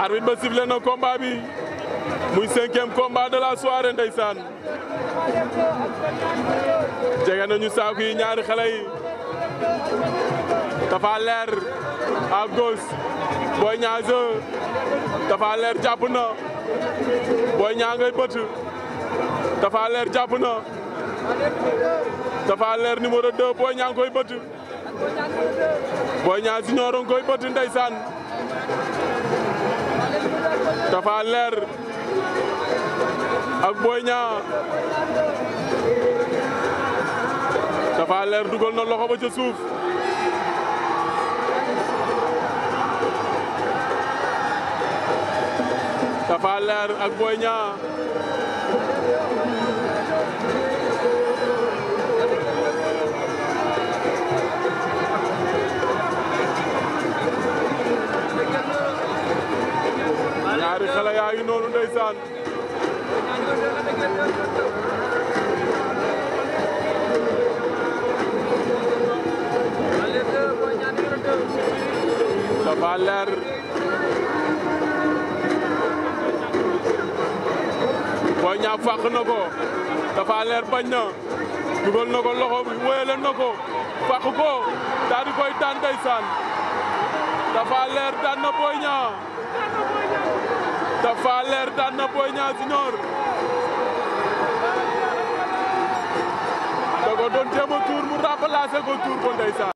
arbitre ba sifflé na combat bi muy 5e combat de la soirée ndeysaan jege nañu saako yi ñaari xale yi Tapha Leer à gauche Boy Niang Tapha Leer jàpp na Boy Niang ngay bët Tapha Leer jàpp na Tapha Leer numéro 2 Boy Niang koy bët Boy Niang junior koy bët ndeysaan Tapha Leer ak Boy Niang Tapha Leer dugal na loxo ba ca suuf Tapha Leer ak Boy Niang ñaari xale yaa ngi noonu ndeysaan Tapha Leer Boy Niang fàq na ko Tapha Leer bañ na dugal na ko loxo bi wéyale na ko fàq ko daal di koy daan ndeysaan Tapha Leer daan na Boy Niang Tapha Leer daan na Boy Niang junior da ko doon jéem a tuur mu remplacé ko tuur ko ndeysaan